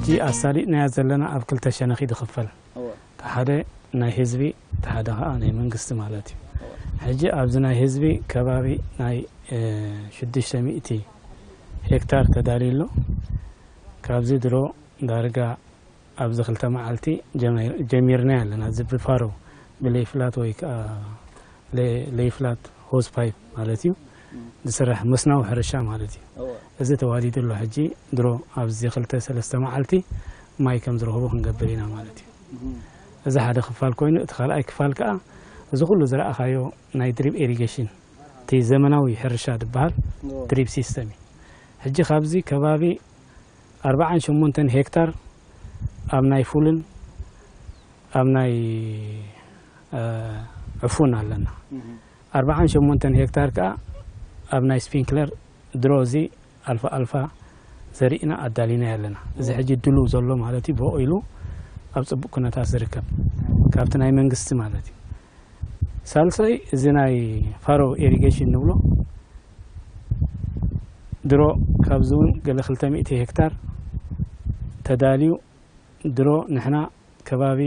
እዚ ኣሳሊጥናዮ ዘለና ኣብ ክልተ ሸነኽ እዩ ዝኽፈል። እወ። እቲ ሓደ ናይ ህዝቢ፣ እቲ ሓደ ኸዓ ናይ መንግስቲ ማለት እዩ። እወ። ሕጂ ኣብዚ ናይ ህዝቢ ከባቢ ናይ፣ እ፣ ሽዱሽተ ሚእቲ ሄክታር ተዳልዩ ኣሎ። ካብዚ ድሮ ዳርጋ ኣብዚ ክልተ መዓልቲ ጀመ-፣ ጀሚርናዮ ኣለና። እዚ ብፋሮ፣ ብለይፍላት ወይ ከዓ ለ-፣ ለይፍላት ሆዝ ፓይፕ ማለት እዩ። እም። ዝስራሕ መስናዊ ሕርሻ ማለት እዩ። እወ። እዚ ተዋዲዱ ኣሎ። ሕጂ ድሮ ኣብዚ ክልተ ሰለስተ መዓልቲ ማይ ከም ዝረኽቡ ክንገብር ኢና ማለት እዩ። እም። እዚ ሓደ ክፋል ኮይኑ፣ እቲ ካልኣይ ክፋል ከዓ እዚ ኩሉ ዝረኣኻዮ ናይ ድሪፕ ኢሪጌሽን፣ እቲ ዘመናዊ ሕርሻ ዝበሃል እወ። ድሪፕ ሲስተም እዩ። ሕጂ ካብዚ ከባቢ ኣርብዓን ሸሞንተን ሄክታር ኣብ ናይ ፉልን ኣብ ናይ፣ እ፣ ዕፉን ኣለና። እህ። ኣርብዓን ሸሞንተን ሄክታር ከኣ ኣብ ናይ ስፒንክለር ድሮ እዚ ኣልፋ ኣልፋ ዘሪእና ኣዳሊናዮ ኣለና። እዚ ሕጂ ድሉው ዘሎ ማለት እዩ፣ ብኡ ኢሉ ኣብ ጽቡቕ ኩነታት ዝርከብ፣ ካብቲ ናይ መንግስቲ ማለት እዩ። ሳልሳይ፣ እዚ ናይ ፋሮ ኢሪጌሽን ንብሎ፣ ድሮ ካብዚ እውን ገለ ክልተ ሚእቲ ሄክታር ተዳልዩ፣ ድሮ ንሕና ከባቢ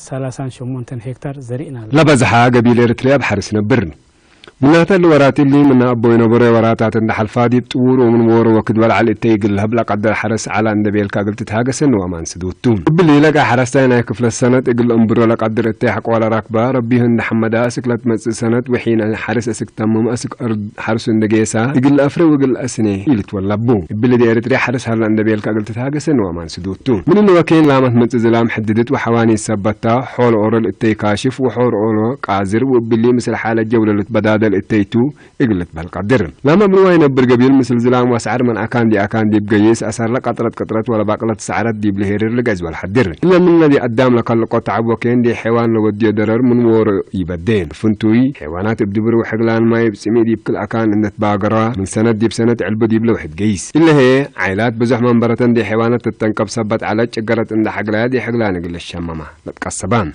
ሰላሳን ሸሞንተን ሄክታር ዘሪእና ኣሎ። ለበዝሓ ገቢል ኤርትርያ ብሓርስ ነብር። ምናተ ለወራት እሊ ምና ኣቦይ ነበረ ወራታት እንደ ሓልፋ ዲብ ጥውር ወምን ወሮ ወክድ በልዓል እተይ ግል ህብላ ቀደር ሓረስ ዓላ እንደ ቤልካ ግል ትትሃገሰን ወማን ስድውቱ። እብሊ ለጋ ሓረስታይ ናይ ክፍለ ሰነት እግል እምብሮ ለቀድር እተይ ሓቆላ ራክባ ረቢህ እንደ ሓመዳ እስክ ለትመጽእ ሰነት ወሒነ ሓርስ እስክ ተምም እስክ እርድ ሓርሱ እንደ ጌሳ እግል ኣፍረ ወግል ኣስኔ ኢልት ወላቡ። እብሊ ዲ ኤርትርያ ሓርስ ሃላ እንደ ቤልካ እግል ትትሃገሰን ወማን ስድውቱ። ምን እንወ ኬን ላመት መጽእ ዝላም ሕድድት ወሐዋኒ ሰበታ፣ ሖል ኦሮል እተይ ካሽፍ ወሖር ኦሎ ቃዝር ወብሊ ምስል ሓለ ጀውለሉት በዳደል እተይቱ እግልት በል ቀድር። ላመ ብንዋይ ነብር ገቢል ምስል ዝላም ወሰዓር ምን ኣካን ዲ ኣካን ዲብ ገይስ ኣሳር ለቀጥረት ቅጥረት ወለ ባቅለት ሰዓረት ዲብ ልሄርር ልገዝ ወልሐድር። እለ ምን ነዲ ኣዳም ለከልቆ ተዓብ ወኬን ዲ ሐይዋን ለወድዮ ደረር ምን ወሮ ይበዴን። ፍንቱይ፣ ሐይዋናት እብ ድብር ወሕግላን ማይ እብ ጽሜ ዲብ ክል ኣካን እነት ባገራ፣ ምን ሰነት ዲብ ሰነት ዕልቡ ዲብ ለውሕድ ገይስ። እለ ሄ፣ ዓይላት ብዙሕ መንበረተን ዲ ሐይዋናት ትጠንቀብ ሰበት ዓለ ጭገረት እንደ ሐግላያ ዲ ሕግላን እግል ሸመማ። ለትቀሰባን።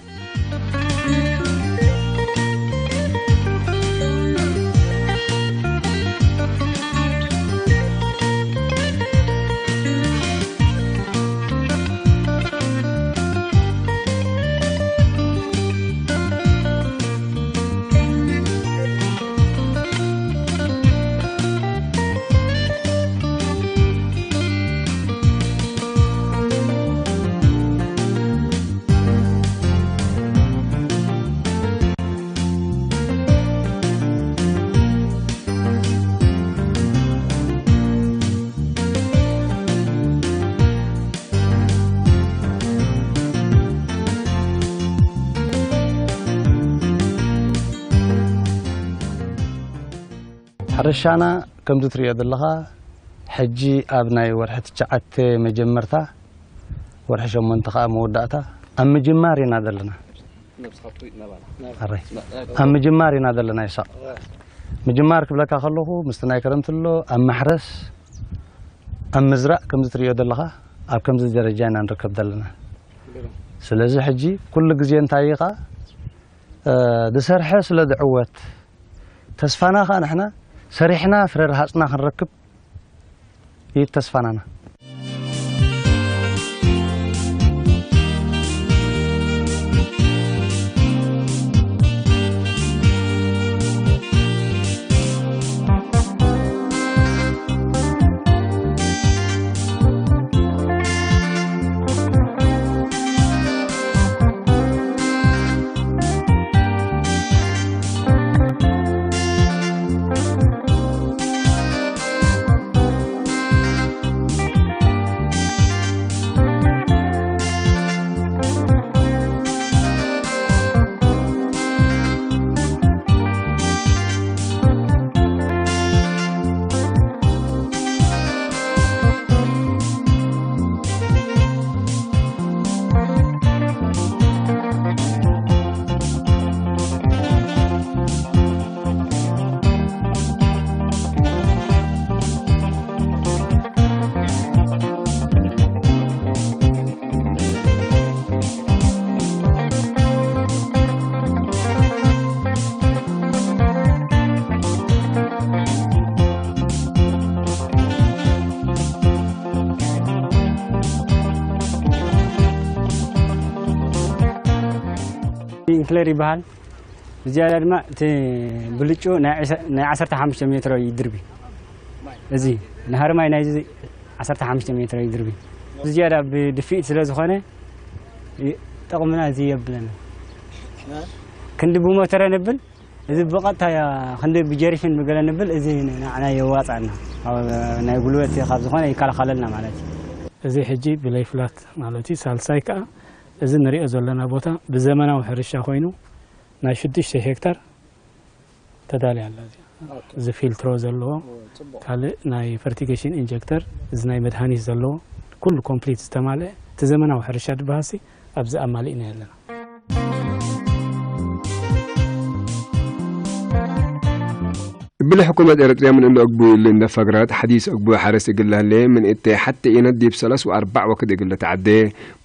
ሕርሻና ከምዚ ትርእዮ ዘለኻ፣ ሕጂ ኣብ ናይ ወርሒ ትሽዓተ መጀመርታ፣ ወርሒ ሸሞንተ ኸኣ መወዳእታ፣ ኣብ ምጅማር ኢና ዘለና። ኣረይ፣ ኣብ ምጅማር ኢና ዘለና ይሳቕ። ምጅማር ክብለካ ከለኹ፣ ምስቲ ናይ ክረምቲ ኣሎ፣ ኣብ ማሕረስ፣ ኣብ ምዝራእ ከምዚ ትርእዮ ዘለኻ፣ ኣብ ከምዚ ደረጃ ኢና ንርከብ ዘለና። ስለዚ ሕጂ ኩሉ ግዜ እንታይ ኢኻ፣ እ፣ ዝሰርሐ ስለ ዝዕወት፣ ተስፋና ኸኣ ንሕና ሰሪሕና ፍረ ረሃጽና ክንረክብ እዩ ተስፋናና። ክለር ይበሃል። ዝያዳ ድማ እቲ ብልጩ ናይ ዕሰ-፣ ናይ ዓሰርተ ሓሙሽተ ሜትሮ ይድርቢ። እዚ ንሃርማይ ናይዚ ዓሰርተ ሓሙሽተ ሜትሮ ይድርቢ። ዝያዳ ብድፍኢት ስለ ዝኾነ ይ-፣ ጠቕምና እዚ የብለና። ክንዲ ብሞተረ ንብል፣ እዚ ብቐጥታ ያ-፣ ክንዲ ብጀሪፊን ብገለ ንብል፣ እዚ ንዓና የዋጻና። ኣብ ናይ ጉልበት ካብ ዝኾነ ይከላኸለልና ማለት እዩ። እዚ ሕጂ ብለይ ፍላት ማለት እዩ። ሳልሳይ ከኣ እዚ ንሪኦ ዘለና ቦታ ብዘመናዊ ሕርሻ ኮይኑ ናይ ሽዱሽተ ሄክታር ተዳልያ ኣላ። እዚኣ ኦኬ። እዚ ፊልትሮ ዘለዎ፣ ኦ፣ ጽቡቕ። ካልእ ናይ ፈርቲጌሽን ኢንጀክተር፣ እዚ ናይ መድሃኒት ዘለዎ፣ ኩሉ ኮምፕሊት ዝተማልአ፣ እቲ ዘመናዊ ሕርሻ ድበሃሲ ኣብዚ ኣማሊእና ኣለና። እብሊ ሕኩመት ኤረትርያ ምን እለ ኦግቡ እሉ እንደ ፈግረት ሐዲስ ኦግቡ ሐረስ እግል ለህሌ ምን እቴ ሐቴ ኢነት ዲብ ሰለስ ወአርባዕ ወክድ እግል ለተዐዴ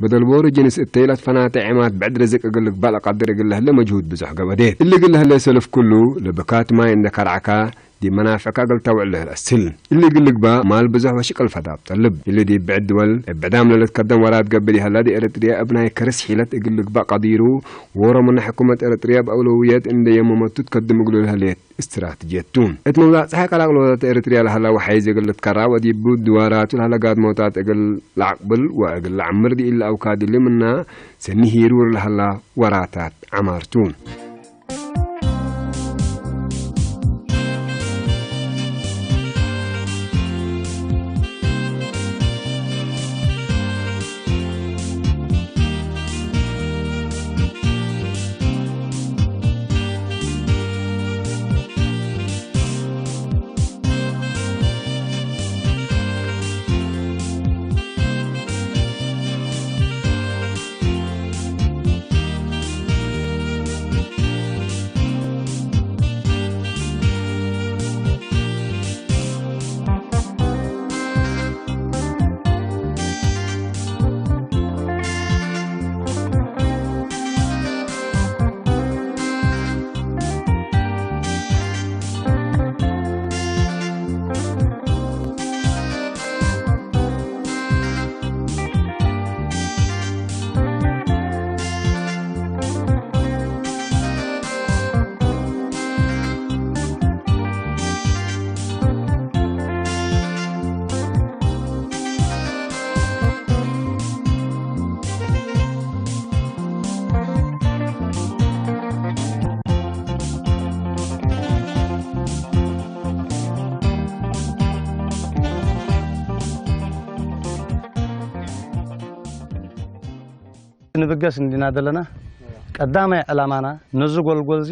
በደልቦሩ ጅንስ እቴ ለትፈናተ ዔማት ብዕድ ርዝቅ እግል ልግባእ ለቃድር እግል ለህሌ መጅሁድ ብዙሕ ገበዴት። እሊ እግል ለህሌ ሰልፍ ኩሉ ለብካት ማይ እንደ ከርዐካ ዲብ መናፍዕካ እግል ተውዕል ለህል አስል። እሊ እግል ልግባእ ማል ብዙሕ ወሽቅል ፈዳብ ጠልብ። እሊ ዲብ ብዕድ ድወል እብ ዕዳም ለልትከደም ወራብ ገብእ ዲሀላ ዲኤረትርያ እብ ናይ ከርስ ሒለት እግል ልግባእ ቀዲሩ ወሮ ምነ ሕኩመት ኤረትርያ እብ አውለውየት እንደ የመመቱ ትከድም እግሉ ለህሌት። እስትራትጅየቱ። እት መውዛዕ ጸሓይ ቀላቅል ወዛት ኤርትርያ ለሀላ ወሓይዝ እግል ልትከራ ወዲቡ ድዋራቱ ለሀለ ጋድሞታት እግል ለዓቅብል ወእግል ለዓምር ዲኢል ለአውካድሊ ምና ሰኒ ሂሩር ለሀላ ወራታት ዐማርቱ። ንብገስ እንዲና ዘለና ቀዳማይ ዕላማና ነዚ ጎልጎል እዚ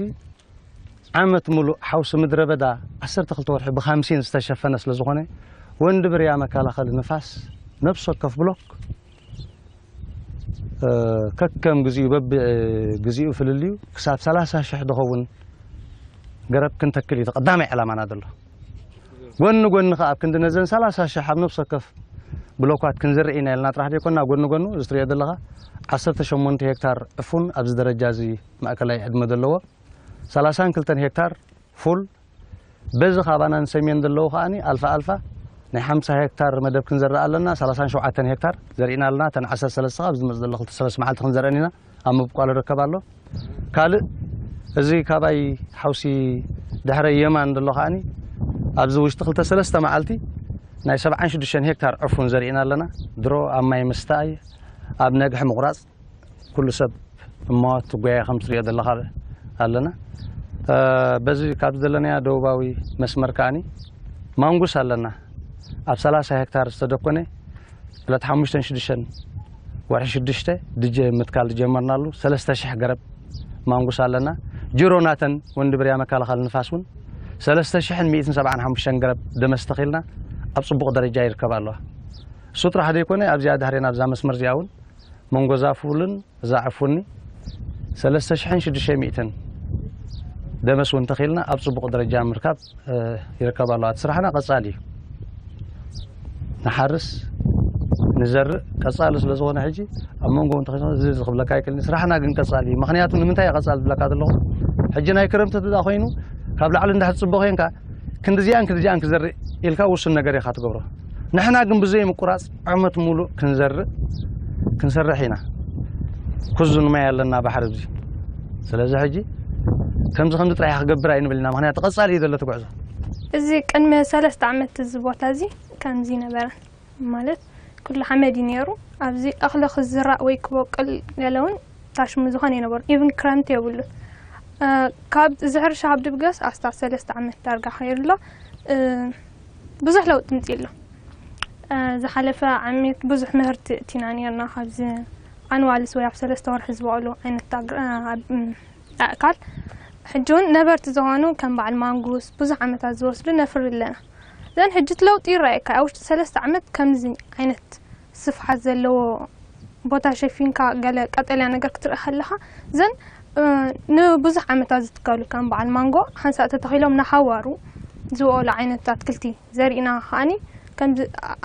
ዓመት ሙሉእ ሓውሲ ምድረ በዳ ዓሰርተ ክልተ ወርሒ ብካምሲን ዝተሸፈነ ስለ ዝኾነ ወንዲ ብርያ መከላኸሊ ንፋስ ነብሲ ወከፍ ብሎክ ከከም ግዚኡ በቢ ግዚኡ ፍልልዩ ክሳብ ሰላሳ ሽሕ ዝኸውን ገረብ ክንተክል እዩ ቀዳማይ ዕላማና ዘሎ። ጎኒ ጎኒ ከኣ ኣብ ክንዲ ነዘን ሰላሳ ሽሕ ኣብ ነብሲ ወከፍ ብሎኳት ክንዝርእ ኢና ኢልና ጥራሕ ዘይኮና ጎኒ ጎኑ እዚ ትሪኦ ዘለኻ ዓሰርተ ሸሞንተ ሄክታር ዕፉን ኣብዚ ደረጃ እዚ ማእከላይ ዕድመ ዘለዎ ሰላሳን ክልተን ሄክታር ፉል በዚ ካባና ንሰሜን ዘለዉ ከኣኒ ኣልፋ ኣልፋ ናይ ሓምሳ ሄክታር መደብ ክንዘርእ ኣለና ሰላሳን ሸውዓተን ሄክታር ዘሪእና ኣለና እተን ዓሰርተ ሰለስተ ኣብዚ ዝመጽእ ዘሎ ክልተ ሰለስተ መዓልቲ ክንዘርአን ኢና ኣብ ምብቋል ይርከብ ኣሎ ካልእ እዚ ካባይ ሓውሲ ድሕረ የማን ዘሎ ከኣኒ ኣብዚ ውሽጢ ክልተ ሰለስተ መዓልቲ ናይ ሰብዓን ሽዱሽተን ሄክታር ዕፉን ዘሪእና ኣለና ድሮ ኣብ ማይ ምስተኣይ ኣብ ነግሒ ምቑራፅ ኩሉ ሰብ እማወት ትጓየ ከም ትሪኦ ዘለኻ ኣለና በዚ ካብ ዘለናያ ደቡባዊ መስመር ከኣኒ ማንጉስ ኣለና ኣብ ሰላሳ ሄክታር ዝተደኮነ ዕለት ሓሙሽተን ሽዱሽተን ወርሒ ሽዱሽተ ድጀ ምትካል ዝጀመርናሉ ሰለስተ ሽሕ ገረብ ማንጉስ ኣለና ጅሮ ናተን ወንዲ ብርያ መካለኸል ንፋስ እውን ሰለስተ ሽሕን ሚእትን ሰብዓን ሓሙሽተን ገረብ ደመስ ተኺልና ኣብ ፅቡቕ ደረጃ ይርከብ ኣለዋ እሱ ጥራሕ ዘይኮነ ኣብዚኣ ድሕሬን ኣብዛ መስመር እዚኣ እውን መንጎዛ ፉልን እዛ ዕፉኒ ሰለስተ ሽሕን ሽዱሽተ ሚእትን ደመስ እውን ተኺልና ኣብ ፅቡቕ ደረጃ ምርካብ ይርከብ ኣሎ እቲ ስራሕና ቀፃሊ እዩ ንሓርስ ንዘርእ ቀፃሊ ስለ ዝኾነ ሕጂ ኣብ መንጎ እውን ተኺልና እዚ ዝኽብለካ ይክእል ስራሕና ግን ቀፃሊ እዩ ምክንያቱ ንምንታይ እየ ቀፃሊ ዝብለካ ዘለኹ ሕጂ ናይ ክረምቲ ትዳ ኮይኑ ካብ ላዕሊ እንዳሕፅቦ ኮንካ ክንዲዚኣን ክንዲዚኣን ክዘርእ ኢልካ ውሱን ነገር ኢኻ ትገብሮ ንሕና ግን ብዘይ ምቁራፅ ዓመት ሙሉእ ክንዘርእ ክንሰርሕ ኢና ኩዙን ማይ ኣለና ባሕሪ እዚ ስለዚ ሕጂ ከምዚ ከምዚ ጥራሕ ክገብር ኣይንብል ኢና፣ ምኽንያቱ ቀጻሊ እዩ ዘሎ እቲ ጉዕዞ። እዚ ቅድሚ ሰለስተ ዓመት እዚ ቦታ እዚ ከምዚ ነበረ፣ ማለት ኩሉ ሓመድ እዩ ነይሩ። ኣብዚ እኽሊ ክዝራእ ወይ ክበቁል ገለ እውን ታሽሙ ዝኾነ ኣይነበሩን። ኢቭን ክረምቲ የብሉን። እ፣ ካብ እዚ ሕርሻ ካብ ድብገስ ኣስታት ሰለስተ ዓመት ዳርጋ ከይሩ ኣሎ። እ፣ ብዙሕ ለውጢ ምፅኡ ኣሎ። እ፣ ዝሓለፈ ዓመት ብዙሕ ምህርቲ እቲና ነርና። ካብዚ ኣንዋልስ ወይ ኣብ ሰለስተ ወርሒ ዝበቕሉ ዓይነት ኣግር-፣ እ፣ ኣብ፣ ም፣ ኣእካል ሕጂ እውን ነበርቲ ዝኾኑ ከም በዓል ማንጉስ ብዙሕ ዓመታት ዝወስዱ ነፍሪ ኣለና። ዘን ሕጂ እቲ ለውጢ ይረኣየካ። ኣብ ውሽጢ ሰለስተ ዓመት ከምዚ ዓይነት ስፍሓት ዘለዎ ቦታ ሸፊንካ ገለ ቀጠልያ ነገር ክትርኢ ከለኻ፣ ዘን፣ እ፣ ንብዙሕ ዓመታት ዝትከሉ ከም በዓል ማንጎ ሓንሳእ ተተኺሎም ንሓዋሩ ዝበቆሉ ዓይነት ኣትክልቲ ዘሪእና ከኣኒ ከምዚ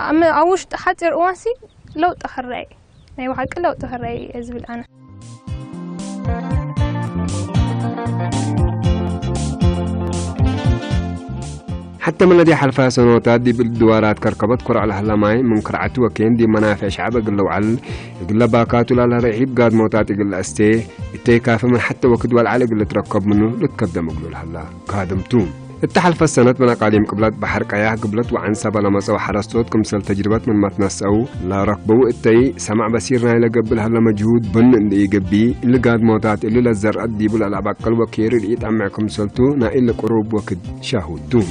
ኣብ፣ ኣብ ውሽጢ ሓፂር እዋንሲ ለውጢ ክረኣይ፣ ናይ ብሓቂ ለውጢ ክረኣይ እየ ዝብል ኣነ። ሓተ መለዲ ሓልፋ ሰኖታት ዲብል ድዋራት ከርከበት ኮራዕ ላህላማይ ምን ክርዓቱ ወኬን ዲ መናፍዕ ሸዓብ እግል ለውዓል እግል ለባካቱ ላለ ርሒብ ጋድሞታት እግል ለአስቴ እተይ ካፈ ምን ሓተ ወክድ ዋልዓል እግል ልትረከብ ምኑ ልትከብደም እግሉ ልሃላ ካድምቱ። እተሓልፈ ሰነት ብነቃሊም ቅብለት ባሕር ቀያህ ግብለት ወዓንሰበ ለመጸው ሓረስቶት ክምሰል ተጅርበት ምን መትነሰው ለረክበው እተይ ሰማዕ በሲር ናይ ለገብእ ለሀለ መጅሁድ በኑ እንደ ኢገቢ እሊ ጋድሞታት እሊ ለዘርአት ዲቡ ለለአባቅል ወኬሪ ርኢጣምዕ ክምሰልቱ ናይ እሊ ቅሩብ ወክድ ሻሁድ ቱ።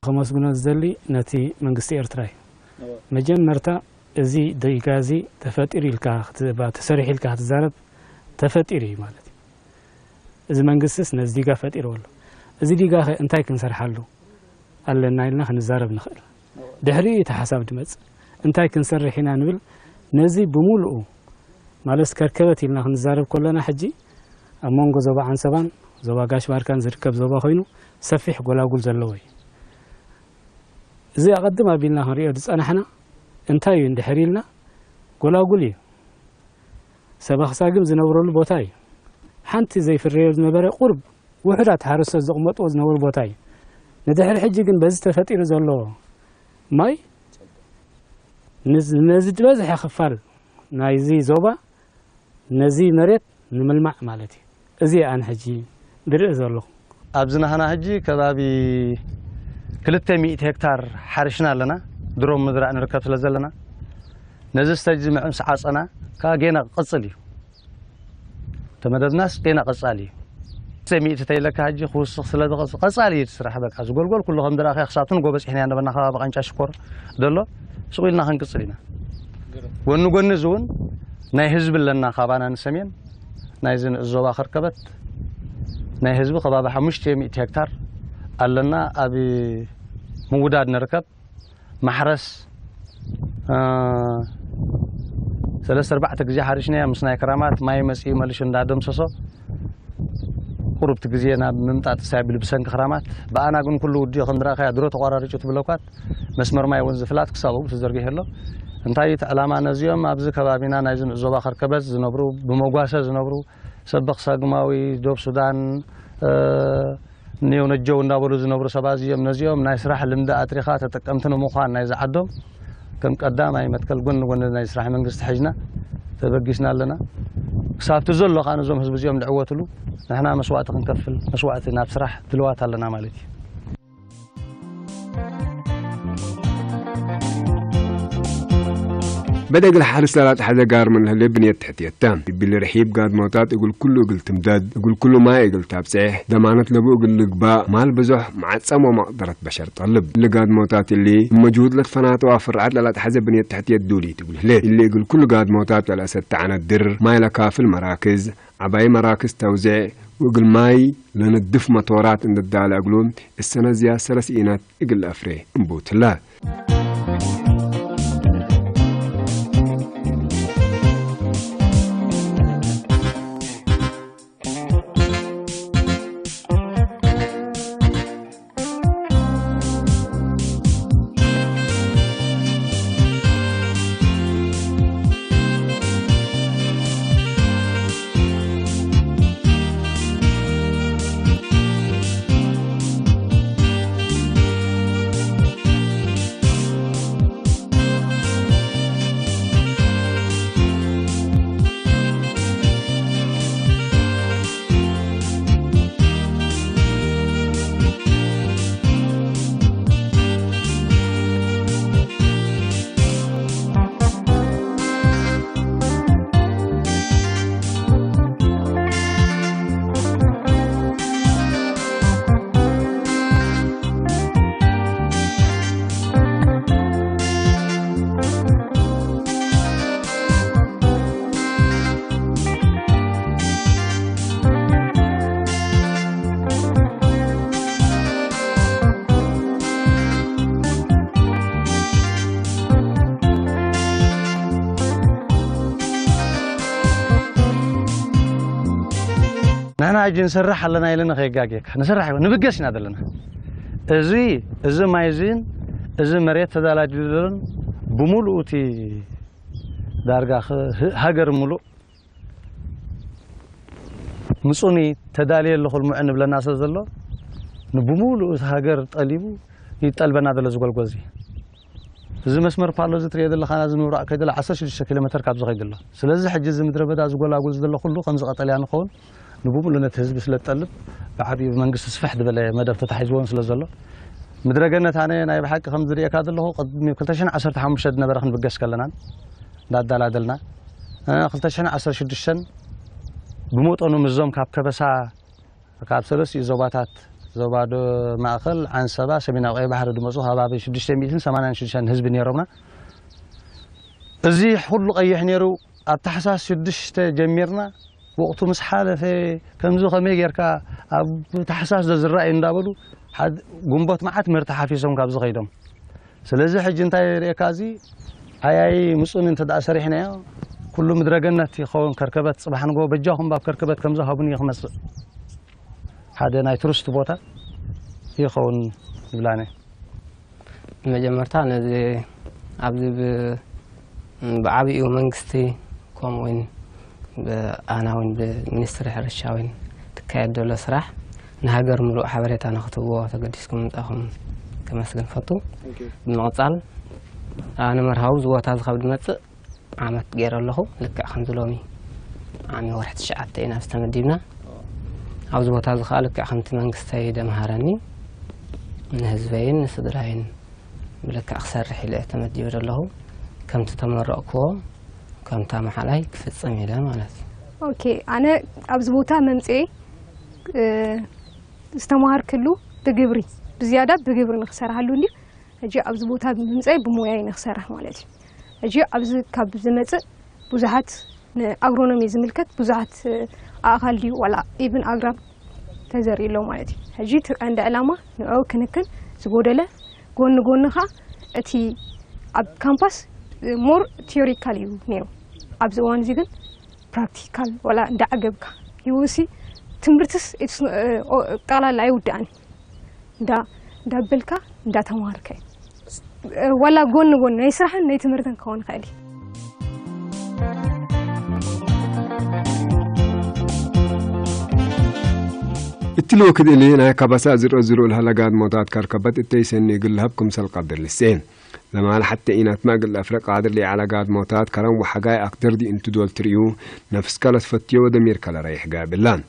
ከመስግኖ ዝደሊ ነቲ መንግስቲ ኤርትራ እዩ። እወ። መጀመርታ እዚ ዲጋ እዚ ተፈጢሩ ኢልካ ክትባ-፣ ተሰሪሑ ኢልካ ክትዛረብ ተፈጢሩ እዩ ማለት እዩ። እዚ መንግስቲስ ነዚ ዲጋ ፈጢርዎ ኣሎ። እዚ ዲጋ ኸ እንታይ ክንሰርሓሉ ኣለና ኢልና ክንዛረብ ንኽእል። እወ። ድሕሪኡ እቲ ሓሳብ ድመጽእ። እንታይ ክንሰርሕ ኢና ንብል፣ ነዚ ብምሉኡ ማለት ከርከበት ኢልና ክንዛረብ ከለና ሕጂ ኣብ መንጎ ዞባ ዓንሰባን ዞባ ጋሽ ባርካን ዝርከብ ዞባ ኮይኑ ሰፊሕ ጎላጉል ዘለዎ እዩ። እዚ ኣቐድም ኣቢልና ክንሪኦ ዝጸናሕና እንታይ እዩ እንድሕር ኢልና፣ ጎላጉል እዩ። ሰባ ክሳግም ዝነብረሉ ቦታ እዩ። ሓንቲ ዘይፍረዮ ዝነበረ ቁርብ ውሑዳት ሓረስቶት ዘቕመጥዎ ዝነበሩ ቦታ እዩ። ንድሕሪ ሕጂ ግን በዚ ተፈጢሩ ዘሎ ማይ ንዝ-፣ ነዚ ዝበዝሐ ክፋል ናይዚ ዞባ ነዚ መሬት ንምልማዕ ማለት እዩ። እዚ ኣነ ሕጂ ዝርኢ ዘለኹ። ኣብዚ ናህና ሕጂ ከባቢ ክልተ ሚእቲ ሄክታር ሓሪሽና ኣለና። ድሮ ምዝራእ ንርከብ ስለ ዘለና ነዚ ስተጅ ምዕምስ ዓፀና ከዓ ጌና ክቕፅል እዩ። ተመደብናስ ጌና ቀጻሊ እዩ። ክልተ ሚእቲ ተይለካ ሕጂ ክውስኽ ስለ ዝቐጽ-፣ ቀጻሊ እዩ እቲ ስራሕ። በቃ ዝጎልጎል ኩሉ ከም ዝረኣኸ ክሳብ ትንጎ በጺሕና ኢና። በና ከባቢ ቃንጫ ሽኮር ዘሎ ስቑ ኢልና ክንቅጽል ኢና። ጎኒ ጎኒ እዚ እውን ናይ ህዝቢ ኣለና። ካባና ንሰሜን ናይዚ ንእስ ዞባ ከርከበት ናይ ህዝቢ ከባቢ ሓሙሽተ ሚእቲ ሄክታር ኣለና። ኣብ ምውዳድ ንርከብ። ማሕረስ፣ እ፣ ሰለስተ ኣርባዕተ ግዜ ሓሪሽናዮ ምስ ናይ ክራማት ማይ መጺኡ መሊሹ እንዳደምሰሶ ቁሩብቲ ግዜ ናብ ምምጣጥ ሳይብል ብሰንኪ ክራማት። ብኣና ግን ኩሉ ውዲኡ ከም ዝረኣኻዮ ድሮ ተቋራሪጩ ትብለኳት መስመር ማይ እውን ዝፍላት ክሳብ ኣብኡ ተዘርጊሑ ኣሎ። እንታይ እዩ እቲ ዕላማ? ነዚኦም ኣብዚ ከባቢና ናይዚ ንእስ ዞባ ከርከበት ዝነብሩ፣ ብመጓሰ ዝነብሩ፣ ሰበኽ ሳግማዊ፣ ዶብ ሱዳን፣ እ፣ ኒው ነጀው እንዳበሉ ዝነብሩ ሰባት እዮም። ነዚኦም ናይ ስራሕ ልምዲ ኣትሪኻ ተጠቀምቲ ንምዃን ናይዚ ዓዶም ከም ቀዳማይ መትከል ጎኒ ጎኒ ናይ ስራሕ መንግስቲ ሒዝና ተበጊስና ኣለና። ክሳብቲ ዘሎ ከዓ ነዞም ህዝቢ እዚኦም ዝዕወትሉ ንሕና መስዋእቲ ክንከፍል መስዋእቲ ናብ ስራሕ ድልዋት ኣለና ማለት እዩ። በደግል ሓርስ ላላጥ ሓዘ ጋር ምን ለህሌ ብንየት ትሕትየታ። ቢል ርሒብ ጋድ ሞታት እግል ኩሉ እግል ትምደድ፣ እግል ኩሉ ማይ እግል ታብጽሕ፣ ደማነት ለቡ እግል ልግባእ፣ ማል ብዙሕ መዓጸም ወመቕደረት በሸር ጠልብ። እሊ ጋድ ሞታት እሊ፣ መጅሁድ ለትፈናተዋ ፍርዓት ላላጥ ሓዘ ብንየት ትሕትየት ዱሊት እግል ህሌት። እሊ እግል ኩሉ ጋድ ሞታት ለለአሰት ተዓነድር፣ ማይ ለካፍል መራክዝ፣ ዓባይ መራክዝ ተውዜዕ፣ ወእግል ማይ ለነድፍ መቶራት እንድዳለ እግሉ፣ እሰነዝያ ሰለስ ኢነት እግል ለአፍሬ እንቡትላ። ሕጂ ንሰርሕ ኣለና ኢለ ንኸየጋግየካ። ንሰርሕ ኣይኮን፣ ንብገስ ኢና ዘለና። እዚ፣ እዚ ማይ እዚን፣ እዚ መሬት ተዳላዲሉ ዘሎን ብምሉኡ እቲ ዳርጋ ኸ-፣ ህ-፣ ሃገር ምሉእ ምጹኒ ተዳልየ ኣለኹ ልምዑ ንብለና ስለ ዘሎ፣ ንብምሉኡ እቲ ሃገር ጠሊቡ ይጠልበና ዘሎ እዚ ጎልጎል እዚ። እዚ መስመር ፓሎ እዚ ትሪኦ ዘለኻና እዚ ምብራቕ ከይዱ ኣሎ ዓሰርተ ሽዱሽተ ኪሎ ሜትር ካብዚ ከይዱ ኣሎ። ስለዚ ሕጂ እዚ ምድረ በዳ ዝጎላጉል ዘሎ ኩሉ ከምዚ ቀጠልያ ንኸውን ንብምሉኡ ነቲ ህዝቢ ስለ ዝጠልብ ብዓብዩ ብመንግስቲ ስፍሕ ዝበለ መደብ ተታሒዝዎን ስለ ዘሎ ምድረ ገነት ኣነ ናይ ብሓቂ ከም ዝርእየካ ዘለኹ ቅድሚ ክልተ ሽሕን ዓሰርተ ሓሙሽተ ዝነበረ ክንብገስ ከለናን እንዳኣዳላደልና እ፣ ክልተ ሽሕን ዓሰርተ ሽዱሽተን ብመጠኑ ምስዞም ካብ ከበሳ ካብ ሰለስቲኡ ዞባታት ዞባ ዶ ማእኸል ዓንሰባ ሰሜናዊ ቀይ ባሕሪ ዝመፁ ከባቢ ሽዱሽተ ሚእትን ሰማንያን ሽዱሽተን ህዝቢ ነይሮምና። እዚ ኩሉ ቀይሕ ነይሩ። ኣብ ታሕሳስ ሽዱሽተ ጀሚርና ወቕቱ ምስ ሓለፈ ከምዚ ከመይ ጌርካ ኣብ ታሕሳስ ዶ ዝረኣዩ እንዳበሉ ሓድ-፣ ጉንቦት መዓት ምህርቲ ሓፊሶም ካብዚ ከይዶም። ስለዚ ሕጂ እንታይ ርእየካ እዚ ኣያይ ምጹን እንተ ደኣ ሰሪሕናዮ ኩሉ ምድረ ገነት ይኸውን ከርከበት ጽባሕ ንግሆ በጃኹም ኣብ ከርከበት ከምዚ ሃቡኒ ክመጽእ ሓደ ናይ ቱሪስት ቦታ ይኸውን ይብላነ። መጀመርታ ነዚ ኣብዚ ብ-፣ ብዓቢኡ መንግስቲ ከምኡ እውን ብኣና እውን ብሚኒስትሪ ሕርሻ እውን ትካየድ ዘሎ ስራሕ ንሃገር ምሉእ ሓበሬታ ንክትህብዎ ተገዲስኩም ምምጻእኹም ከመስግን ፈቱ። Thank you። ብምቕጻል ኣነ መርሃዊ እዚ ቦታ እዚ ካብ ዝመጽእ ዓመት ገይረ ኣለኹ። ልክዕ ከምዚ ሎሚ ዓሚ ወርሒ ትሽዓተ ኢና ኣብዚ ተመዲብና። ኣብዚ ቦታ እዚ ከዓ ልክዕ ከምቲ መንግስተይ ደምሃረኒ ንህዝበይን ንስድራይን ብልክዕ ክሰርሕ ኢለ እየ ተመዲበ ዘለኹ። ከምቲ ተመረቕክዎ ከምታ መሓላይ ክፍጽም ኢለ ማለት እዩ። ኦኬ፣ ኣነ ኣብዚ ቦታ መምፅኤ፣ እ፣ ዝተምሃርክሉ ብግብሪ፣ ብዝያዳ ብግብሪ ንክሰርሓሉ እንድዩ። ሕጂ ኣብዚ ቦታ ብምምፀኤ ብሞያይ ንክሰርሕ ማለት እዩ። ሕጂ ኣብዚ ካብ ዝመፅእ ብዙሓት ንኣግሮኖሚ ዝምልከት ብዙሓት፣ እ፣ ኣእኻል ድዩ ዋላ ኢቭን ኣግራብ ተዘሪኡ ኣሎ ማለት እዩ። ሕጂ እቲ ቀንዲ ዕላማ ንዕኡ ክንክን ዝጎደለ ጎኒ ጎኒ ኸዓ እቲ ኣብ ካምፓስ ሞር ቲዮሪካል እዩ ነይሩ። ኣብዚ እዋን እዚ ግን ፕራክቲካል ዋላ እንዳዓገብካ ይውሲ ትምህርትስ it's፣ እ፣ ኦ-፣ ጠቕላላ ኣይውድኣን። እንዳ-፣ እንዳበልካ እንዳተማሃርካ እዩ። እ፣ ዋላ ጎኒ ጎኒ ናይ ስራሕን ናይ ትምህርትን ክኸውን ይኽእል እዩ። እትልወ ክድእሊ ናይ ካባሳ ዝርኦ ዝርኦ ለሃለጋድ ሞታት ከርከበት እተይ ሰኒ እግል ለሀብ ክምሰል ቀድር ልስኤ። ለማል ሐተ ኢናት ማግል አፍሪቃ አድር ሊዓላጋድ ሞታት ከረን ወሐጋይ አክደር ዲ እንትዶል ትርእዩ ነፍስካ ለትፈትዮ ወደሚርካ ለራይሕ ጋብላን።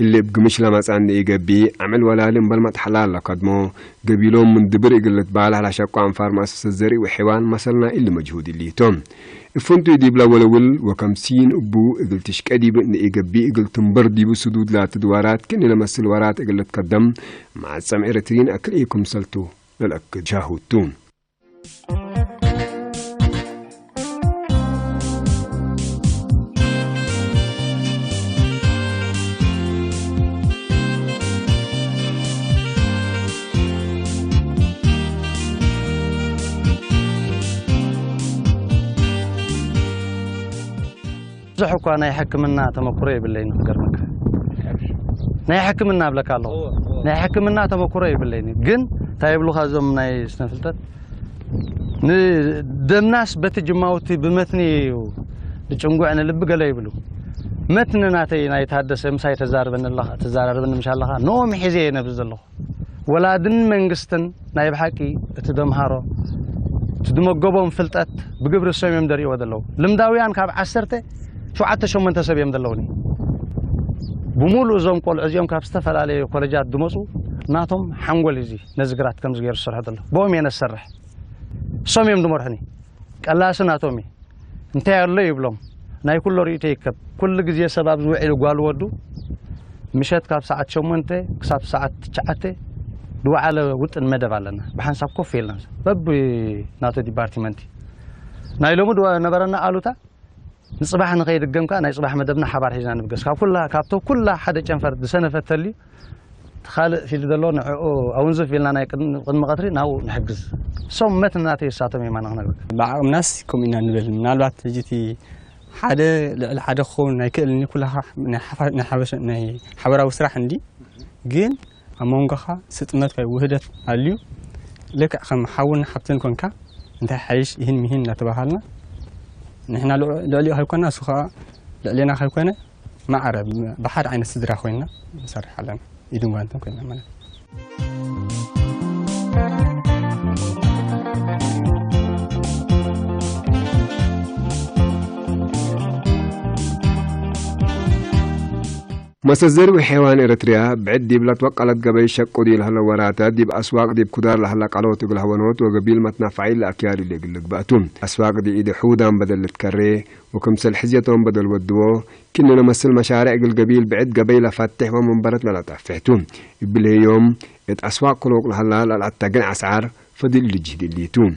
እሊ እብ ግምሽ ለመጽአኒ ኢገቢ፣ ዕምል ወላሊ እምበል መጥሐላ ለከድሞ፣ ገቢሎም ምን ድብር እግል ልትባል ሐላሸቋ አንፋር መአሰሰት ዘርኢ ወሐይዋን መሰልና እሊ መጅሁድ እሊቶም። እፍንቱ ዲብለ ወለውል ወከምሲን እቡ እግል ትሽቀ ዲብ እንደ ኢገቢ እግል ትንበር ዲቡ ስዱድ ላትድ ወራት ክን ለመስል ወራት እግል ልትከደም፣ መዐጸም ኤረትሪን አክል ኢኩም ሰልቱ ለለአክድ ሻሁቱ። ብዙሕ እኳ ናይ ሕክምና ተመክሮ የብለይን ክገርመካ። ናይ ሕክምና እብለካ ኣለኹ። እወ፣ እወ። ናይ ሕክምና ተመክሮ የብለይን። ግን እንታይ ይብሉኻ እዞም ናይ ስነ ፍልጠት? ንደምናስ በቲ ጅማውቲ ብመትኒ እዩ ንጭንጉዕ ንልቢ ገለ ይብሉ። መትኒ ናተይ ናይ ታደሰ ምሳይ ተዛርበኒ ኣለኻ፣ ተዛራርበኒ ምሽ ኣለኻ፣ ንኦም ሒዘ እየ ነብዚ ዘለኹ። ወላድን መንግስትን ናይ ብሓቂ እቲ ደምሃሮ፣ እቲ ዝመገቦም ፍልጠት ብግብሪ እሶም እዮም ደርእይዎ ዘለዉ። ልምዳውያን ካብ ዓሰርተ ሸውዓተ ሸሞንተ ሰብ እዮም ዘለዉኒ። ብምሉእ እዞም ቆልዑ እዚኦም ካብ ዝተፈላለዩ ኮለጃት ዝመፁ ናቶም ሓንጎል እዩ እዚ ነዚ ግራት ከምዚ ገይሩ ዝሰርሖ ዘሎ። ብኦም እየ ነሰርሕ። እሶም እዮም ዝመርሑኒ። ቀላሲ ናቶም እዩ። እንታይ ኣሎ ይብሎም። ናይ ኩሎ ርእይቶ ይከብ። ኩሉ ግዜ ሰብ ኣብዚ ውዒሉ ጓል ወዱ ምሸት ካብ ሰዓት ሸሞንተ ክሳብ ሰዓት ትሽዓተ ዝወዓለ ውጥን መደብ ኣለና። ብሓንሳብ ኮፍ ኢልና በቢ ናቶ ዲፓርትመንቲ ናይ ሎሚ ድዋ ነበረና ኣሉታ ንጽባሕ ንኸይድገም ከኣ ናይ ጽባሕ መደብና ሓባር ሒዝና ንብገስ። ካብ ኩላ፣ ካብቶ ኩላ ሓደ ጨንፈር ዝሰነፈት ተልዩ፣ እቲ ካልእ ፊልድ ዘሎ ንዕኡ ኣውንዝፍ ኢልና ናይ ቅድሚ፣ ቅድሚ ቀትሪ ናብኡ ንሕግዝ። እሶም መት ናተይ እሳቶም የማና ክነግረካ። ብዓቕምናስ ከምኡ ኢና ንብል። ምናልባት ሕጂ እቲ ሓደ ልዕሊ ሓደ ክኸውን ኣይክእልን እዩ። ኩላኻ ናይ ሓፋ-፣ ናይ ሓበሻ-፣ ናይ ሓበራዊ ስራሕ እንዲ፣ ግን ኣብ መንጎኻ ስጥመት ወይ ውህደት ኣልዩ። ልክዕ ከም ሓውን ሓብትን ኮንካ፣ እንታይ ሓይሽ፣ ይህን ሚህን እናተባሃልና፣ ንሕና ልዕ-፣ ልዕሊኡ ከይኮና፣ እሱ ኸዓ ልዕሌና ከይኮነ፣ ማዕረ ብሓደ ዓይነት ስድራ ኮይና ንሰርሕ ኣለና። ኢድን ጓንትን ኮይና ማለት እዩ። መሰዘሪ ሔዋን ኤረትርያ ብዕድ ዲብ ለትወቀለት ገበይ ሸቁ ዲብ ለሀለ ወራተ ዲብ አስዋቅ ዲብ ኩዳር ለሀለ ቀሎት እግል ሀወኖት ወገቢል መትናፋዒ ለአክያድ እሊ እግል ልግበእቱ። አስዋቅ ዲኢደ ሑዳን በደል ልትከሬ ወክምሰል ሕዝየቶም በደል ወድዎ ክእነ ለመስል መሻርዕ እግል ገቢል ብዕድ ገበይ ለፈትሕ ወመንበረት ለለጠፍሕ ቱ። እብሊ ዮም እት አስዋቅ ክሎቅ ለሀላ ለልአተግን አስዓር ፈዲል ልጅህድ እሊ ቱ።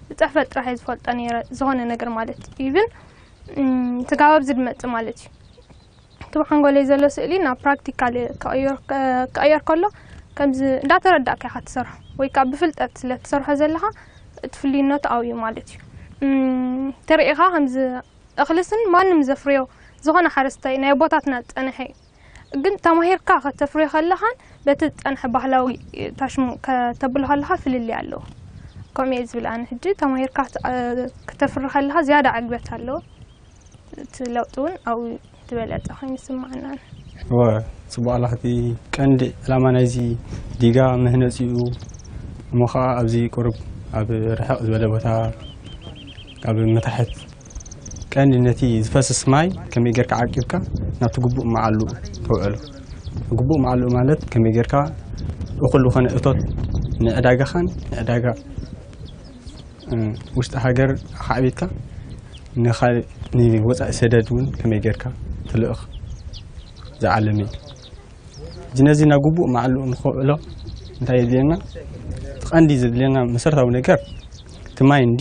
ብፅሕፈት ጥራሕ እየ ዝፈልጦ ነይረ፣ ዝኾነ ነገር ማለት ኢቭን ትጋባብ ዝድመፅ ማለት እዩ። እቲ ብሓንጎለይ ዘሎ ስእሊ ናብ ፕራክቲካል ክቕየር ከሎ ከምዚ እንዳተረዳእካ ኢኻ ትሰርሖ ወይ ከዓ ብፍልጠት ስለ ትሰርሖ ዘለኻ እቲ ፍልይነቱ ኣብኡ ማለት እዩ። ተሪኢኻ ከምዚ እኽልስን ማንም ዘፍርዮ ዝኾነ ሓረስታይ ናይ ኣቦታትና ዝፀንሐ እዩ። ግን ተማሂርካ ከተፍርዮ ከለኻን በቲ ዝፀንሐ ባህላዊ ታሽሙ ከተብሎ ከለኻ ፍልልይ ኣለዎ። ከምኡ እየ ዝብል ኣነ። ሕጂ ተማሂርካ ከተፍሪ ከለኻ ዝያዳ ዕግበት ኣለዎ። እቲ ለውጢ እውን ኣብኡ ዝበለፀ ኮይኑ ይስማዓና። እወ፣ ፅቡቕ ኣለኻ። እቲ ቀንዲ ዕላማ ናይዚ ዲጋ መህነፂኡ እሞ ኸዓ ኣብዚ ቁሩብ ኣብ ርሕቕ ዝበለ ቦታ ኣብ መታሕት ቀንዲ ነቲ ዝፈስስ ማይ ከመይ ጌርካ ዓቂብካ ናብቲ ግቡእ መዓልኡ ተውዕሎ። ግቡእ መዓልኡ ማለት ከመይ ጌርካ እኹል ዝኾነ እቶት ንዕዳጋኻን ንዕዳጋ ውሽጢ ሃገር ኣኻዕቢትካ ንወፃኢ ሰደድ እውን ከመይ ጌርካ ትልእኽ ዝዓለመ እዩ። ሕጂ ነዚ ናብ ግቡእ መዓልኡ ንኸውዕሎ እንታይ የድልየና? እቲ ቀንዲ ዘድልየና መሰረታዊ ነገር እቲ ማይ እንዲ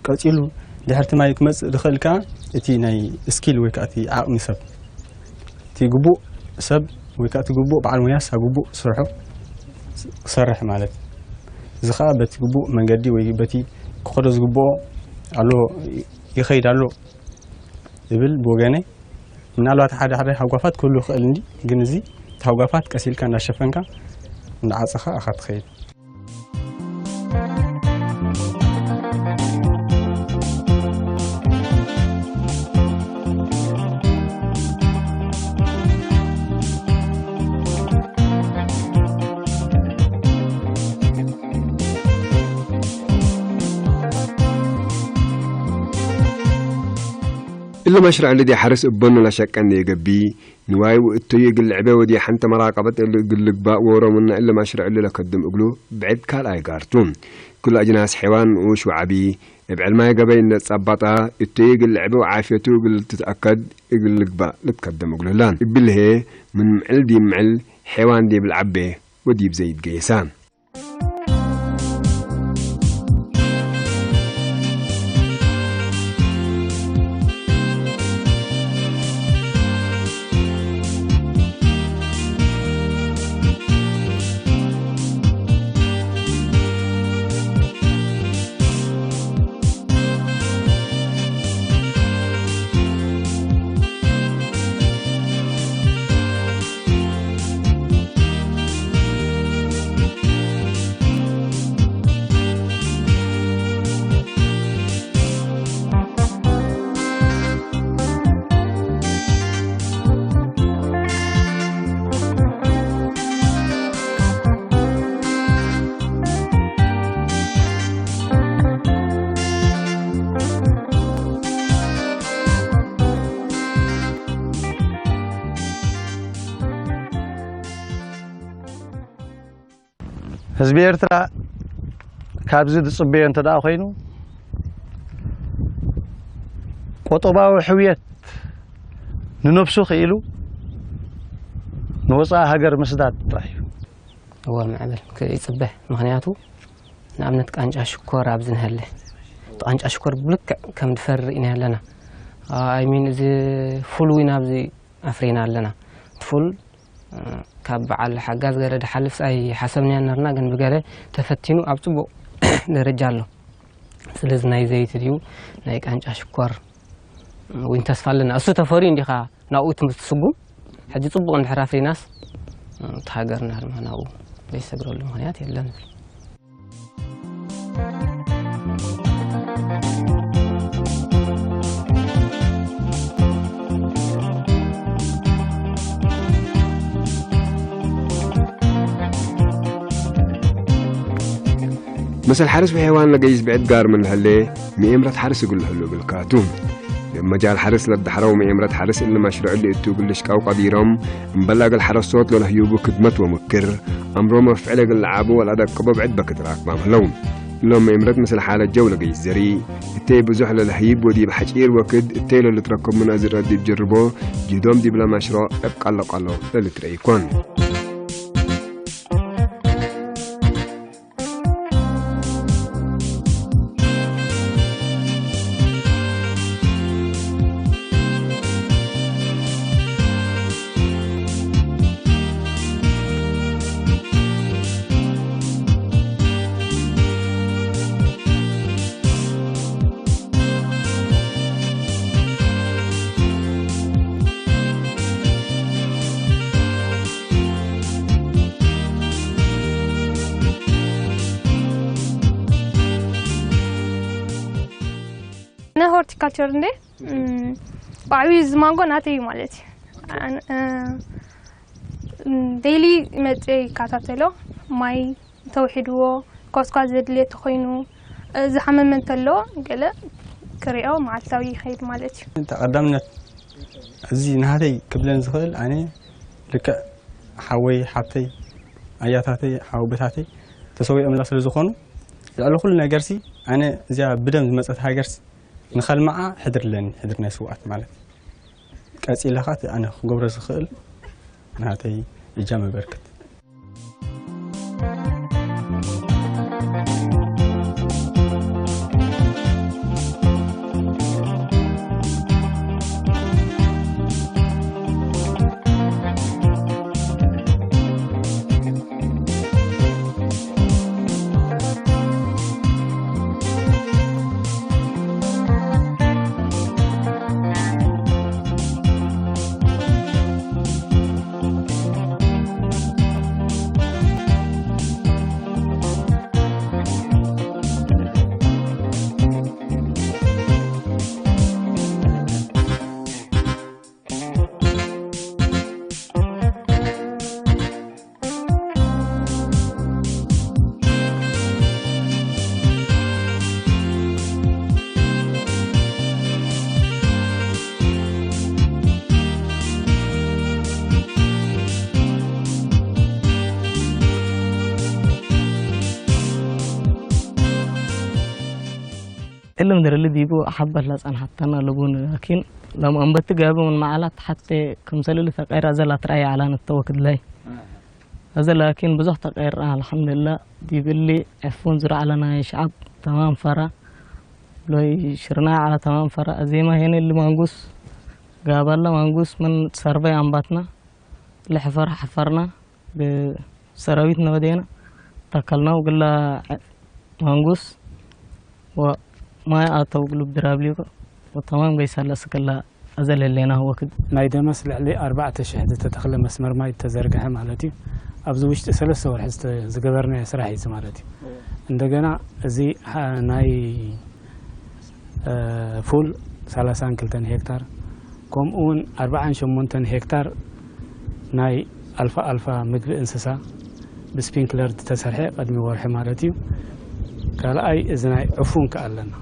ቀፂሉ ድሕርቲ ማይ ክመፅእ ዝኽእል ከዓ እቲ ናይ ስኪል ወይ ከዓ እቲ ዓቕሚ ሰብ እቲ ግቡእ ሰብ ወይ ከዓ እቲ ግቡእ በዓል ሞያስ ኣብ ግቡእ ስርሑ ክሰርሕ ማለት እዩ። እዚ ከዓ በቲ ግቡእ መንገዲ ወይ በቲ ክኸዶ ዝግብኦ ኣሎ ይኸይድ ኣሎ ይብል ብወገነይ። ምናልባት ሓደ ሓደ ሃጓፋት ክህሉ ይኽእል እንዲ ግን እዚ እቲ ሃጓፋት ቀስ ኢልካ እንዳሸፈንካ እንዳዓፀኻ ኢኻ ትኸይድ። እሊ መሽርዕ ልዲ ሓርስ እበኑ ለሸቀኒ የገቢ ንዋይ ውእቶዩ እግል ልዕቤ ወዲ ሐንተ መራቀበት እሊ እግል ልግባእ ወሮምና እሊ መሽርዕ እሊ ለከድም እግሉ ብዕድ ካልኣይ ጋርቱ። ክሉ አጅናስ ሐይዋን ንኡሽ ወዓቢ እብ ዕልማይ ገበይ እንደ ጸባጣ እቶዩ እግል ልዕቤ ወዓፍየቱ እግል ትትአከድ እግል ልግባእ ልትከደም እግሉ ህላን። እብልሄ ምን ምዕል ዲብ ምዕል ሐይዋን ዲብ ልዓቤ ወዲብ ዘይድ ገየሳ። ህዝቢ ኤርትራ ካብዚ ዝጽበዮ እንተ ደኣ ኮይኑ፣ ቆጠባዊ ሕውየት ንነብሱ ክኢሉ ንወጻኢ ሃገር ምስዳድ ጥራሕ እዩ። እወ፣ ምዕብል ክጽበ። ምኽንያቱ፣ ንኣብነት፣ ቃንጫ ሽኮር ኣብዚ ንሀለ፣ ቃንጫ ሽኮር ብልክዕ ከም ድፈሪ ኢና ኣለና። ኣይ ሚን፣ እዚ ፉል ዊን ኣብዚ ኣፍሪና ኣለና። እቲ ፉል፣ እ፣ ካብ በዓል ሓጋዝ ገለ ድሓልፍስ ኣይሓሰብናያን ነርና፣ ግን ብገለ ተፈቲኑ ኣብ ጽቡቕ ደረጃ ኣሎ። ስለዚ ናይ ዘይቲ ድዩ ናይ ቃንጫ ሽኮር ዊን ተስፋ ኣለና። እሱ ተፈርዩ እንዲኻ ናብኡ ትም-፣ ትስጉም። ሕጂ ጽቡቕ እንድሕር ኣፍሪናስ፣ እ፣ እቲ ሃገርና ድማ ናብኡ ዘይሰግረሉ ምኽንያት የለን። መሰል ሓርስ ብሔዋን ለገይስ ብዕድ ጋር ምን ለሀሌ ምኤምረት ሓርስ እግል ለሀሉ እግል ካቱ። ለመጃል ሓርስ ለዳሕረው ምኤምረት ሓርስ እልመ ሽርዕ ልእቱ እግል ልሽቃው ቀዲሮም፣ እምበላ እግል ሓረስቶት ለለህዩቡ ክድመት ወምክር፣ ኣምሮም ወፍዕል እግል ለዓቡ ወልኣደቅቦ ብዕድ በክት ራክባም ህለው። ሎም ምኤምረት ምስል ሓለ ጀው ለገይስ ዘሪ፣ እተይ ብዙሕ ለለህይብ ወዲብ ሓጪር ወክድ እተይ ለልትረከብ ምን ኣዝረ ዲብ ጅርቦ፣ ጅህዶም ዲብ ለመሽሮ ዕብ ቃሎ ቃሎ ለልትረኢ ይኮን። ንሆርቲካልቸር እንዴ? እም፣ ብዓብዩ እዚ ማንጎ ናተይ እዩ ማለት እዩ። ኣነ፣ እ፣ እም፣ ዴይሊ መጽየ ይከታተሎ። ማይ እንተውሒድዎ፣ ኮስኳስ ዘድልዮ ተኾይኑ፣ እ፣ ዝሓመመ እንተሎ ገለ ክሪኦ መዓልታዊ ይኸይድ ማለት እዩ። እንተ ቀዳምነት እዚ ናተይ ክብለን ዝኽእል ኣነ ልክዕ ሓወይ፣ ሓብተይ፣ ኣያታተይ፣ ሓወቦታተይ ተሰዊኦምላ ስለ ዝኾኑ፣ ልዕሊ ኩሉ ነገርሲ ኣነ እዚኣ ብደም ዝመጸት ሃገርሲ ንኸልምዓ ሕድሪ ኣለኒ፣ ሕድሪ ናይ ስውኣት ማለት። ቀጺለ ኸኣ እቲ ኣነ ክገብሮ ዝኽእል ናተይ እጃም እበርክት። እልም ድርሊ ዲቡ ሓበላ ጸንሓተና ለቡን ላኪን ለም አንበቲ ጋቢ ምን መዓላት ሓቴ ክምሰልል ተቀይራ ዘላ ትራይ ዓላን ተወክድላይ። እዚ ላኪን ብዙሕ ተቀይራ ኣልሐምዱሊላህ። ዲብሊ ዕፉን ዝረዓለና የሽዓብ ተማም ፈራ ሎይ ሽርና ዓላ ተማም ፈራ። እዜማ ሄነ እሊ ማንጉስ ጋባላ ማንጉስ ምን ሰርበይ ኣንባትና ለሕፈር ሓፈርና ብሰራዊት ነበዴና ተከልና ውግላ ማንጉስ ወማይ ኣተው ግሉብ ድራብሊኮ ወተማም ገይሳላ ስከላ ኣዘለሌና ወክድ ናይ ደመስ ልዕሊ ኣርባዕተ ሽሕ ዝተተኽለ መስመር ማይ ተዘርግሐ ማለት እዩ። ኣብዚ ውሽጢ ሰለስተ ወርሒ ዝተ-፣ ዝገበርናዮ ስራሕ እዩ እዚ ማለት እዩ። እንደገና እዚ ሓ-፣ ናይ፣ እ፣ ፉል ሰላሳን ክልተን ሄክታር፣ ከምኡ እውን ኣርባዓን ሸሞንተን ሄክታር ናይ ኣልፋ ኣልፋ ምግቢ እንስሳ ብስፒንክለር ዝተሰርሐ ቅድሚ ወርሒ ማለት እዩ። ካልኣይ እዚ ናይ ዕፉን ከኣ ኣለና።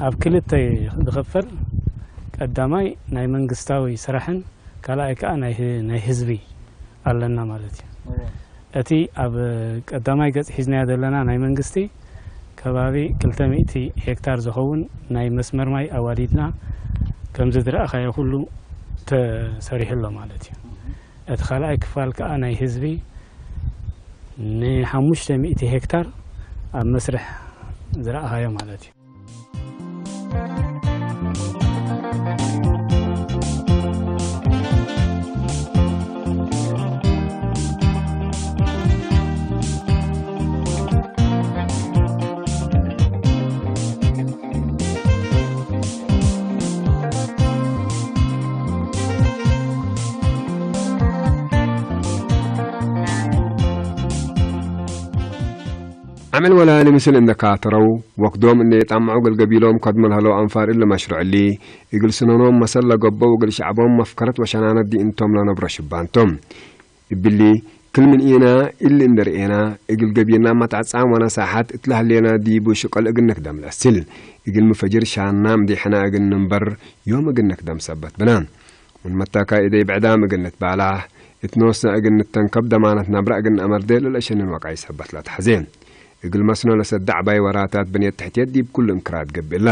ኣብ ክልተ እዩ ዝኽፈል። ቀዳማይ ናይ መንግስታዊ ስራሕን ካልኣይ ከኣ ናይ ህ-፣ ናይ ህዝቢ ኣለና ማለት እዩ። እዎ። እቲ ኣብ ቀዳማይ ገጽ ሒዝናዮ ዘለና ናይ መንግስቲ ከባቢ ክልተ ሚእቲ ሄክታር ዝኸውን ናይ መስመር ማይ ኣዋዲድና፣ ከምዚ ዝረኣኻዮ ኩሉ ተሰሪሑ ኣሎ ማለት እዩ። እቲ ካልኣይ ክፋል ከኣ ናይ ህዝቢ ንሓሙሽተ ሚእቲ ሄክታር ኣብ መስርሕ ዝረኣኻዮ ማለት እዩ። ዓመል ወላ ንምስል እንደካተረው ወክዶም እንደ የጣምዑ ገልገቢሎም ከድመ ለህለው ኣንፋር እለ መሽሩዕ እሊ እግል ስነኖም መሰል ለገበው እግል ሸዕቦም መፍከረት ወሸናነት ዲእንቶም ለነብሮ ሽባንቶም። እብሊ ክል ምን ኢና እሊ እንደ ርኤና እግል ገቢርና መትዓጻም ወነሳሓት እትለህሌና ዲቡ ሽቀል እግል ንክደም ለእስል እግል ምፈጅር ሻና ምዲሕና እግል ንንበር ዮም እግል ንክደም ሰበት ብና። ምን መታካ ኢደይ ብዕዳም እግል ንትባላህ፣ እት ኖስና እግል ንተንከብ ደማነት ናብራ እግል ንኣመርዴ ለለሸንን ወቃይ ሰበት ለትሐዜ። እግል መስኖ ለሰዳ ዕባይ ወራታት ብንየት ትሕትየት ዲብ ኩሉ እንክራት ገብእ እላ።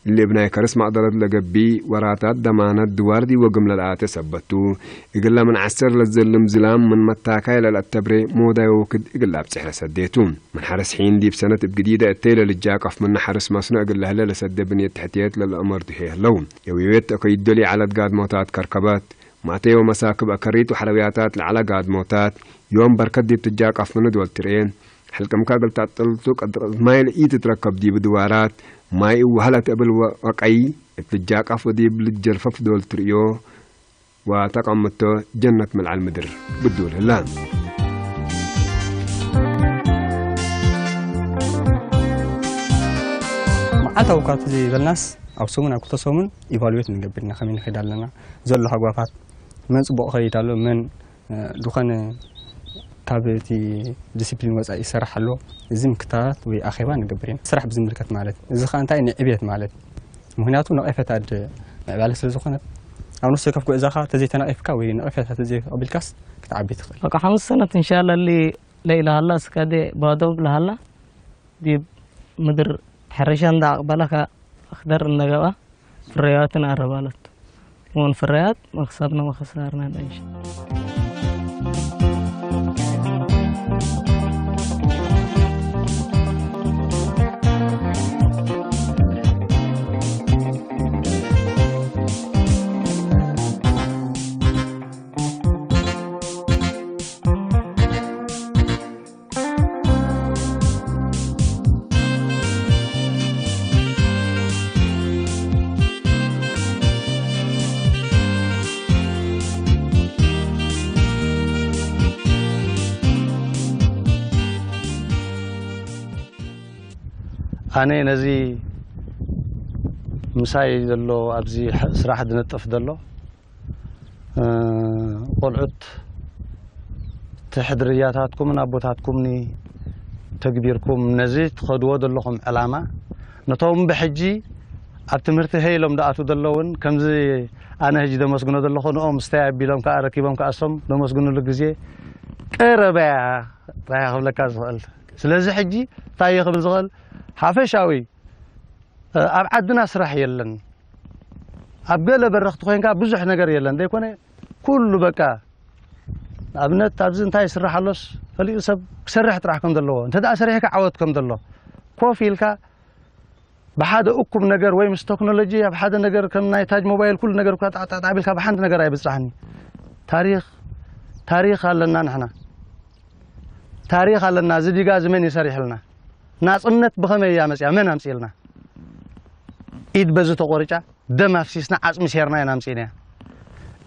እሊ እብ ናይ ከርስ መቅደረት ለገቢ ወራታት ደማነት ድዋር ዲብ ወግም ለለኣተ ሰበቱ፣ እግል ለምን ዐሰር ለዘልም ዝላም ምን መታካይ ለለአተብሬ ሞዳይ ወክድ እግል ኣብጽሕ ለሰዴቱ። ምን ሐርስ ሒን ዲብ ሰነት እብ ግዲደ እተይ ለልጃቀፍ ምነ ሐርስ መስኖ እግል ለህለ ለሰደ ብንየት ትሕትየት ለለአመርዱ ሄ ህለው። የውየት ተከይደሊ ዐለት ጋድሞታት ከርከበት፣ ማእተዮ መሳክብ አከሪት ወሐረብያታት ለዐለ ጋድሞታት፣ ዮም በርከት ዲብ ትጃቀፍ ምነ ዶል ትርኤ፣ ሕልቅምካ እግል ታጠልቱ ቀድረት ማይ ለኢትትረከብ ዲብ ድዋራት፣ ማይ እወሀለት እብል ወ-፣ ወቀይ፣ እት ልጃቀፍ ወዲብ ልጀርፈፍ ዶል ትርእዮ፣ ወተቀምቶ ጀነት መልዓል ምድር ብዱል ህላ። መዓልታዊ እኳ ዘይበልናስ፣ ኣብ ሰሙን፣ ኣብ ክልተ ሰሙን ኢቫሉዌት ንገብር ኢና፣ ከመይ ንኸይድ ኣለና፣ ዘሎ ሃጓፋት፣ መን ጽቡቕ ከይድ ኣሎ፣ መን፣ እ፣ ዝኾነ ካብ እቲ ዲሲፕሊን ወጻኢ ይሰርሕ ኣሎ፣ እዚ ምክትታላት ወይ ኣኼባ ንገብር ኢና። ስራሕ ብዝምልከት ማለት፣ እዚ ኸኣ እንታይ ንዕብየት ማለት፣ ምኽንያቱ ነቐፌታ ድ-፣ ምዕባለ ስለ ዝኾነት፣ ኣብ ነፍሲ ወከፍ ጉዕዞኻ ተዘይተነቒፍካ ወይ ነቐፌታ ተዘይተቐቢልካስ ክትዓቢ ትኽእል። በቃ ሓሙስ ሰነት እንሻላ ሊ ለይላ ሃላ ስካዴ ባዶ ብላ ሃላ ዲብ ምድር ሕርሻ እንዳ ኣቕበላ ከ ኣኽደር እነገባ ፍረያትን ኣረባለት። ወን ፍረያት መኽሰብና መኸሳርና እንዳ እንሻ። ኣነ ነዚ ምሳይ ዘሎ ኣብዚ ሕ-፣ ስራሕ ዝነጥፍ ዘሎ፣ እ፣ ቆልዑት እቲ ሕድርያታትኩምን ኣቦታትኩምኒ ተግቢርኩም ነዚ ትኸድዎ ዘለኹም ዕላማ፣ ነቶም ብሕጂ ኣብ ትምህርቲ ሀይ ኢሎም ዝኣትዉ ዘለውን ከምዚ ኣነ ሕጂ ደመስግኖ ዘለኹ ንኦም ስተይ ኣቢሎም ከኣ ረኪቦም ከኣ እሶም ደመስግኑሉ ግዜ ቀረባ እያ ጥራይ ክብለካ ዝኽእል። ስለዚ ሕጂ እንታይ እየ ክብል ዝኽእል? ሓፈሻዊ፣ እ፣ ኣብ ዓድና ስራሕ የለን። ኣብ ገለ በረኽቲ ኮይንካ ብዙሕ ነገር የለን። ዘይኮነ ኩሉ በቃ ንኣብነት ኣብዚ እንታይ ይስራሕ ኣሎስ ፈሊጡ ሰብ ክሰርሕ ጥራሕ ከም ዘለዎ፣ እንተ ደኣ ሰሪሕካ ዓወት ከም ዘሎ፣ ኮፍ ኢልካ ብሓደ እኩብ ነገር ወይ ምስ ቴክኖሎጂ ኣብ ሓደ ነገር ከም ናይ ታጅ ሞባይል ኩሉ ነገር እኳ ጣዕጣዕ ቢልካ ብሓንቲ ነገር ኣይብጽሓኒ። ታሪኽ፣ ታሪኽ ኣለና ንሕና። ታሪኽ ኣለና። እዚ ዲጋ እዚ መን እዩ ሰሪሕልና? ናጽነት ብኸመይ እያ መጽያ? መን ኣምጽእልና? ኢድ በዚ ተቖሪጫ፣ ደም ኣፍሲስና፣ ዓጽሚ ሴርና ኢና ኣምጺእናያ።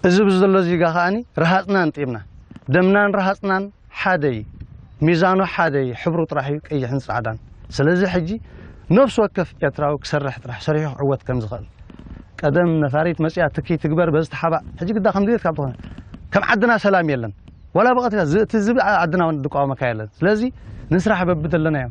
እዚ ብዚ ዘሎ ዚጋ ከኣኒ ረሃጽና እንጢምና። ደምናን ረሃጽናን ሓደ እዩ። ሚዛኑ ሓደ እዩ። ሕብሩ ጥራሕ እዩ ቀይሕን ጻዕዳን። ስለዚ ሕጂ ነፍሲ ወከፍ ኤርትራዊ ክሰርሕ ጥራሕ ሰሪሑ ክዕወት ከም ዝኽእል። ቀደም ነፋሪት መጽያ ትኪ ትግበር በዚ ተሓባእ። ሕጂ ግዳ ከም ድሌትካ ብትኾነ። ከም ዓድና ሰላም የለን። ዋላ ብቐጥታ ዝ-፣ እቲ ዝብ ዓድና እውን ዝቃወመካ የለን። ስለዚ ንስራሕ በብደለናዮ።